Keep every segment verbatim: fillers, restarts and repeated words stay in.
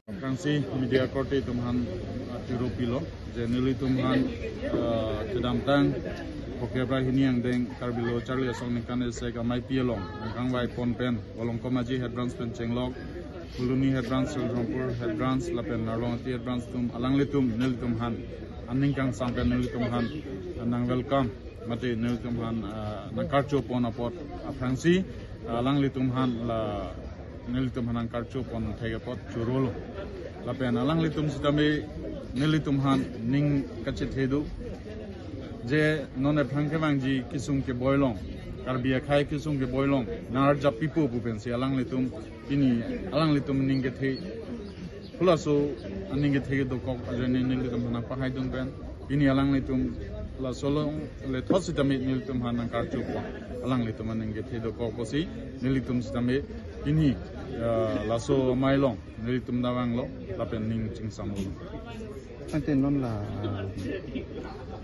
Aphrangsi media korte atum aphan, ah, choro pilo je nelitum aphan, ah, kedamtang phokep ra hini angdeng Karbi Lo Charli Asong ningkan isi amei pi along ningkan vai pon pen Volongkom Aji Head Branch pen chenglok, Phuloni Head Branch, Churachandpur Head Branch lapen Arlong Ati Head Branch atum alanglitum nelitum aphan aning kangsam pen nelitum aphan nang welcome mate nelitum aphan, ah, nang karcho pon apot aphrangsi, ah, alanglitum aphan la nelitum aphan nang karcho pon thek apot choro lo. Lapen alanglitum sitame nelitum aphan ning kachethe do je non aphrang kevangji kesung keboi along, Karbi akhei kesung keboi along nang arjap pipo pu pensi alanglitum pini alanglitum ning kethe, halaso aning kethe dokok ajoine nelitum aphan nang pahai dun pen pini alanglitum laso along lethot sitame nelitum aphan nang karcho pon, alanglitum aning kethe dokok pusi nelitum sitame pini, eh, laso amei along nelitum ta vanglo lapen ning chingsam lo. Ante non la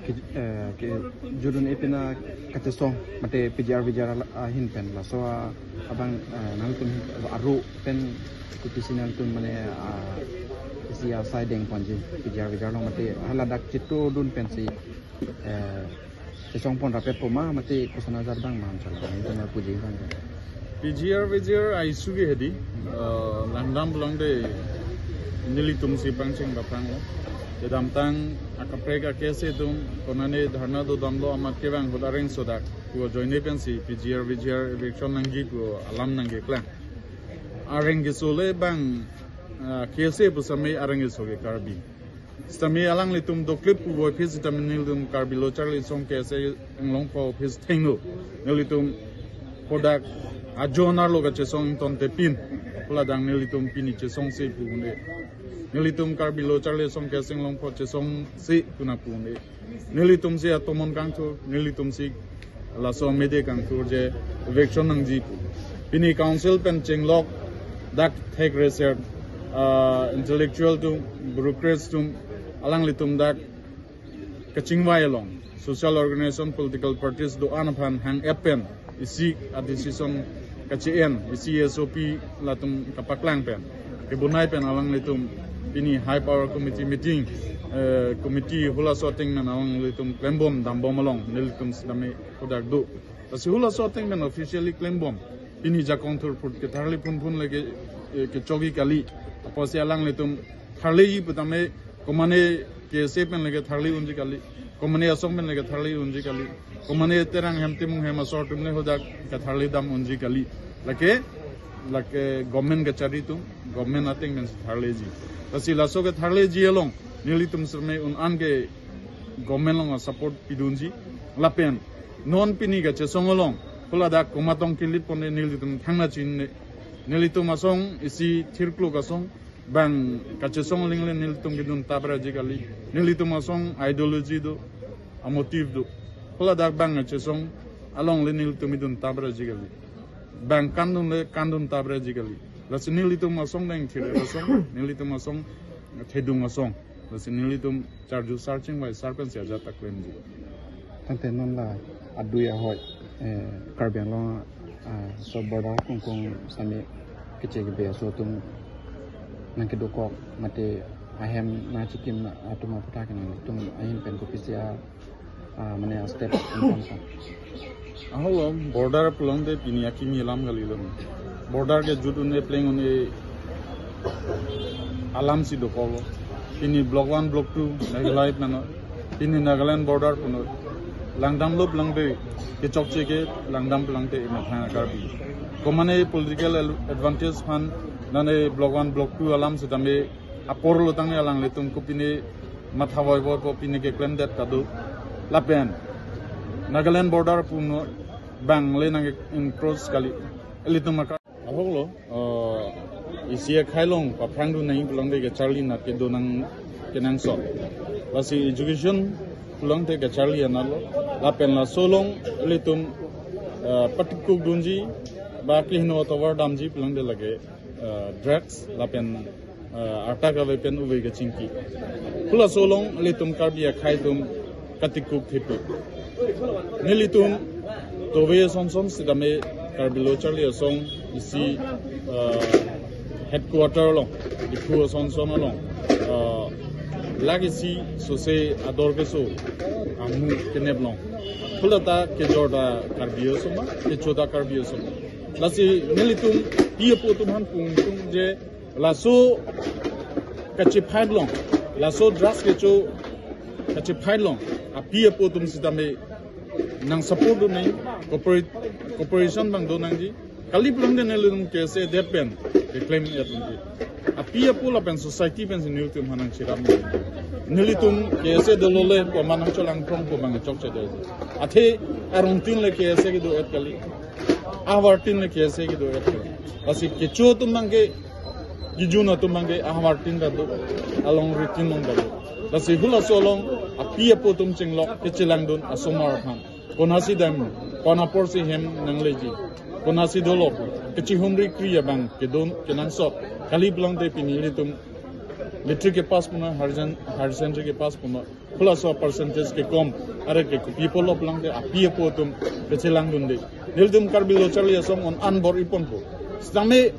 ke, eh, kejut un-e pen a kachesong mate P G R V G R ala, ahin pen laso a, abang, eh, nangtum aro pen kopisi nangtum mane, ah, isi asai deng ponji P G R V G R along mate hala dak chitro dun pensi, eh, chesong pon rapet po ma mate koson ajat abang ma anchal abang itu ma puji abang. P G R V G R a-issue ke hedi, eh, langdam pulang de nelitum si pangcheng bapang lo. Kedamtang akaprek a-K S A atum konane dharna dodamlo amat kevang ahut areng sodak pu ajoine pensi P G R V G R eviction nangji pu alam nangkeklang. Areng keso le bang, ah, K S A pu sitame areng keso ke Karbi. Sitame alanglitum doklip pu office sitame nelitum Karbi Lo Charli Asong K S A Anglong pho office thengno. Nelitum kodak ajonar lo kachesong ington tepin. Puladang nelitum pini chesongse pu un-e. Nelitum Karbi Lo Charli Asong K S A Anglong pho chesongse puna pu un-e. Nelitum si atomon kangthur, nelitum si laso amei de kangthur je eviction nangji pu. Pini council pen chenglok dak thek reser, ah, intellectual atum, bureaucrats atum, alanglitum dak kachingvai along social organization, political parties do-an aphan hang-ep pen isi a-decision kachi-en, isi S O P latum kapaklang pen kebonai pen alanglitum pini high power committee meeting, eh, committee halaso ateng pen alanglitum klembom dambom along nelitum sitame kodak do. Lasi halaso ateng pen officially klembom pini jakong thurphut ketharli phunphun leke, eh, kechogi kali. Apotsi alanglitum tharliji putame komane K S A pen leke tharli unji kali, komane asong pen leke tharli unji kali, komane Terang hem Timung hem asor atum le hadak ketharli dam unji kali. Lake, lake government kachari atum, government ateng pen tharliji. Lasi laso ketharliji along nelitum sitame un-an ke government along a-support pidunji. Lapen non pini kachesong along puladak komat tong kelit pon de nelitum thangna chinine. Nelitum asong isi thirklok asong, bang kachesong aling le nelitum kedun tabraji kali. Nelitum asong ideology do, a-motive do. Puladak bang kachesong along le nelitum kedun tabraji kali. Bang kandun le kandun tabraji kali. Lasi nelitum asong dang thir asong, nelitum asong thedung asong. Lasi nelitum charju sar chingvai sar pensi ajat ta klemji. Tangte non la adui ahoi, eh, Karbi Anglong, ah, so border kongkong sitame keche kebe aso atum nangkedokok mate ahem nangchikim atum aphuthak nangtum ahin pen kopisi a, ah, mane a-step ington sa. Ahok lo, border pulote pini akimi alam kalilo. Border kejut un-e pleng un-e alam si dokoklo. Pini block one, block two, Meghalaya mano. Pini Nagaland border puno. Langdamlo pulangte, kechokche ke langdam pulangte imathang Karbi. Komane political el-, advantage aphan, nane block one, block two alam sitame apor lo tangte alanglitum kopine matha voivoi po pine keklemdet kado. Lapen Nagaland border puno bang le nang encroach kali. Ilitum aka. Ahok lo, eh, isi akhei along paphrangdun nangji pulangte kacharli nat kedo nang kenangsot. Lasi education pulangte kacharli anat lo. Lapen laso along ilitum, eh, patikuk dunji, ba kehingno atovar damji pulangte lake uh, drugs lapen uh, arta kave pen ove kachingki. Halaso along ilitum Karbi akhei atum katikuk thepi. Nelitum tove ason son sitame Karbi Lo Charli Asong isi uh, headquarter along, Diphu ason son along uh, lak isi sose ador keso amu kenep long. Hala ta kejor ta Karbi aso ma, kecho ta Karbi aso ma. Lasi nelitum pi apo atum aphan pung tung je laso kachephai long, laso drugs kecho kachephai long api apo atum sitame nang support do nang, cooperate, cooperation abang do nangji. Kali pulang de nelitum K S A det pen reclaim et nangji. Api apo lapen society pensi nelitum aphan nangcherap nangji. Nelitum K S A dolo le komat nangcholangphrong pu abang chokche do. Athe arong tin le K S A kedo et kali. Ahavar tin le K S A kedo et kali. Lasi kecho atum abangke, kejun atum abangke ahavar tin ta do, alongri tin along ta do. Lasi halaso along api apo atum chenglok kechelangdun asomar aphan. Konasi dam, kon aporsi hem nangleji, konasi dolo, kechihumri kri abang kedun kenangsot. Kali pulang te pini ilitum matric kepass ponnoi, higher sen-, higher secondary kepass ponnoi. Halaso percentage kekom, are ke kopi pulo pulang te api apo atum kechelangdunde. Nelitum Karbi Lo Charli Asong on an bor-iponpo. Sitame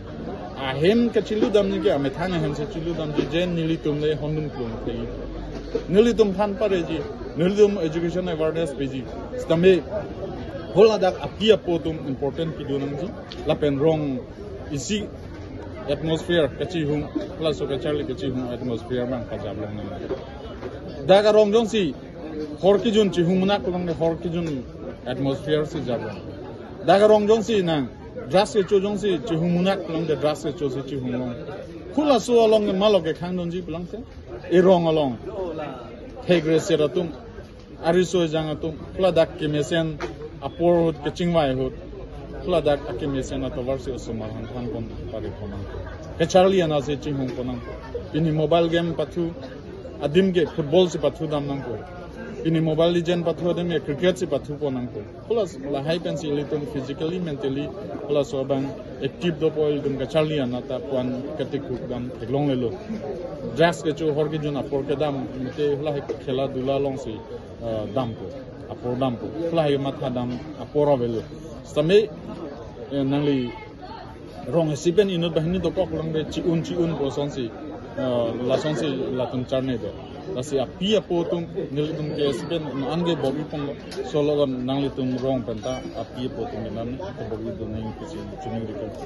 ahem kechiludam nike amethang ahem si chiludamji je nelitum le hondun klung te. Nelitum aphan pareji, nelitum education awareness peji. Sitame haladak api apo atum important kedo nangji. Lapen rong isi atmosphere kachihung, halaso kacharli kachihung atmosphere abang pajap long nang. Dak arong jongsi hor kejun chihung munak long de hor kejun atmosphere si jap long. Dak arong jongsi nang drugs kecho jongsi chihung munak long de drugs kecho si chihung long. Halaso along ke malok kekhangdunji pulang te. Erong along. Thekre ser atum, ariso ejang atum, haladak kemesen apor ahut kechingvai ahut, haladak akemesen atovar si osomar aphan thanpon pari ponnang. Kacharli anat si chinghong ponnang. Pini mobile game pathu, adim ke football si pathu dam nangpo. Pini Mobile Legend pathu adim ke cricket si pathu ponnangpo. Hala lahai pensi ilitum physically, mentally, halaso abang active dopo, ilitum kacharli anat ta puan katikuk dam theklonglelo. Drugs kecho hor kejun apor kedam, mate hala khela dula alongsi, eh, dampo, apor dampo. Hala matha dam apor avelo. Sitame, eh, nangli rong isi pen inut banghini dokok lang de chi-un chi-un pu asonsi, eh, lasonsi latum charne do. Lasi api apo atum nelitum K S A pen an ke bor-iponlo, solo kan nanglitum rong penta api apo atum nang bor-idun nang pusi chining dikit.